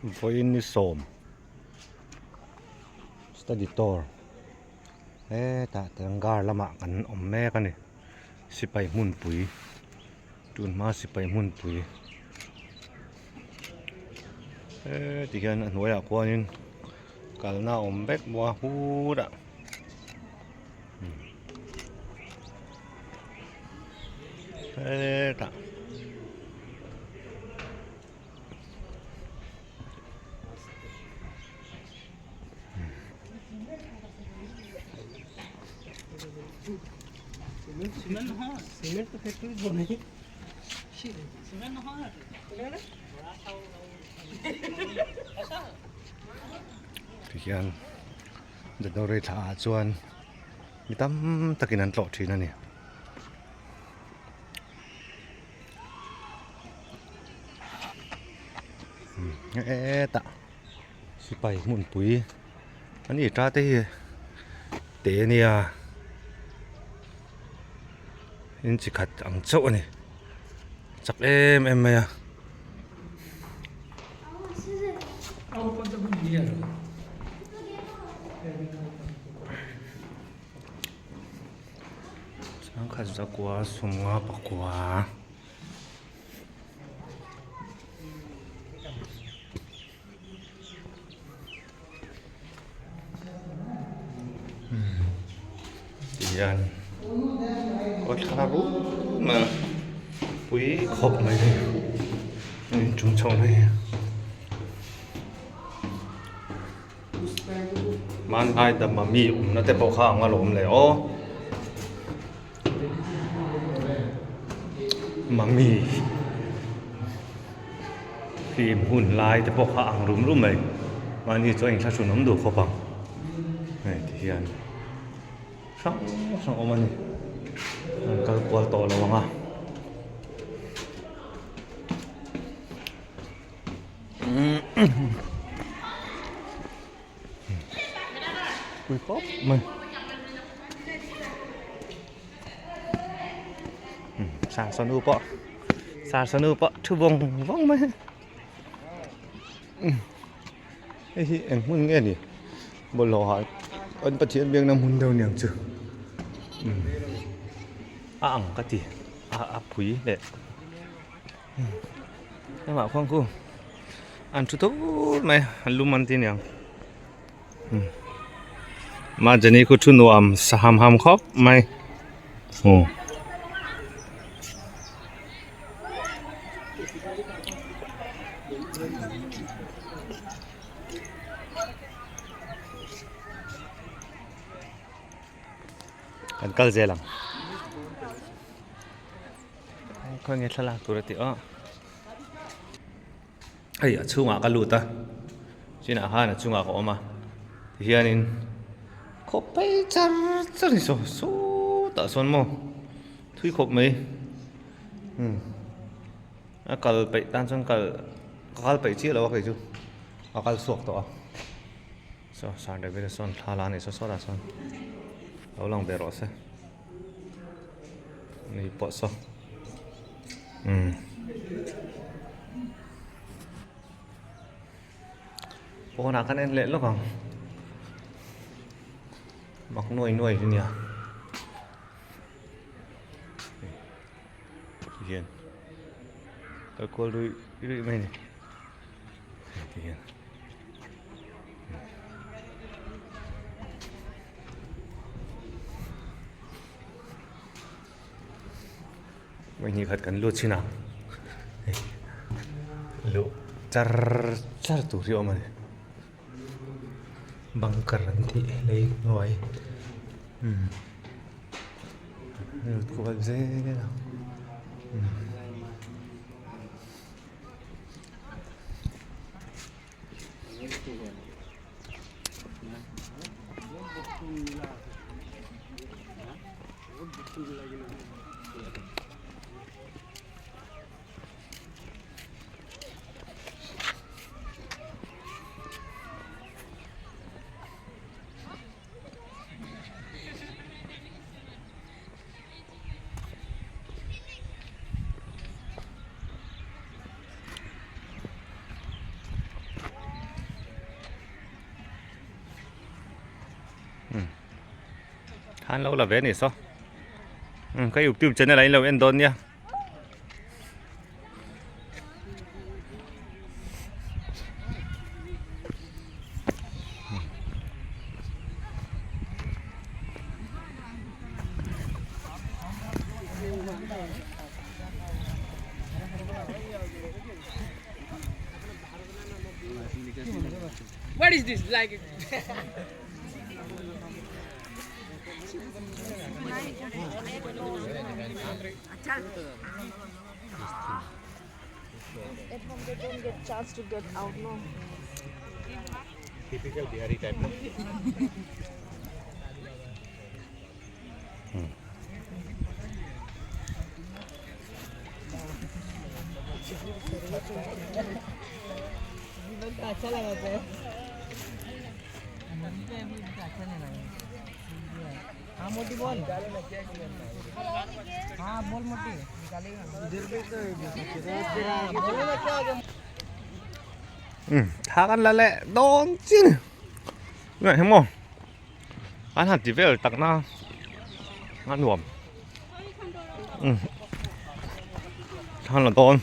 Vawiin ni sawm study tour hetah Telangana lamah kan awm mek a ni sipai hmunpui tun hma sipai hmunpui heti hian a hnuaiah khuanin kalna a awm vek bawk a hurah. Hetah Tihian January thla ah chuan mi tam takin an tlawh thin a ni. Hetah sipai hmunpui a ni ta te hi te ania in chi khat ang chauh a ni chak em em mai a. Changkhat zakua sumnga pakua. Tihian kawtthla rum a pui khawp mai hi inchung chho mai hi hmanlai dama mi awmna te pawh kha ang alawm le aw mummy film hun lai te pawh kha ang rum rum mai mahni chuan inthlahrun awm duh khawp ang hei ti hian hrang hrang awm a ni an kal kual tawh lo ang a. Pui khawp mai Sar sanu pawh sar sanu pawh thu vawng vawng mai hei hi eng hmun nge ni bawlhhlawh ah an pathian biakna hmun deuh aniang chu a ang ka ti a pui leh. Hengah khuan khu an thu thur mai an lum an ti aniang mahni khu thu nuam sa ham ham khawp mai aw. Kan kal zel ang. Khawi nge thlalak tur a tih aw hei a chhungah ka lut a chinah khan a chungah ka awm a tihianin khawp phei char char hi saw sawtah sawn maw thui khawp mai umm a kal peih tan chuan kal ka kal peih chiah lo a kei chu ka kal chhuak tawh a saw sir David a sawn thla la a ni saw sawtah sawn lo lang ve rawh se. Ni pawh saw umm pawnah khan en leh lawk ang mak nuai nuai hi nia tihian kal kual ruih ruih mai a ni tihian. Vawihnih khat kan lut chin a luh char char tur hi a awm a ni bunker an tih lei hnuai umm lut kual zel a umm. Thla an lo la ve a ni saw umm ka youtube channel ah in lo en dawn nia. What is this like? At home they don't get chance to get out, no. Typical Bihari type no. Thla kan la leh dawn chin tunah hian maw an han ti vel tak na a nuam thla an la dawn.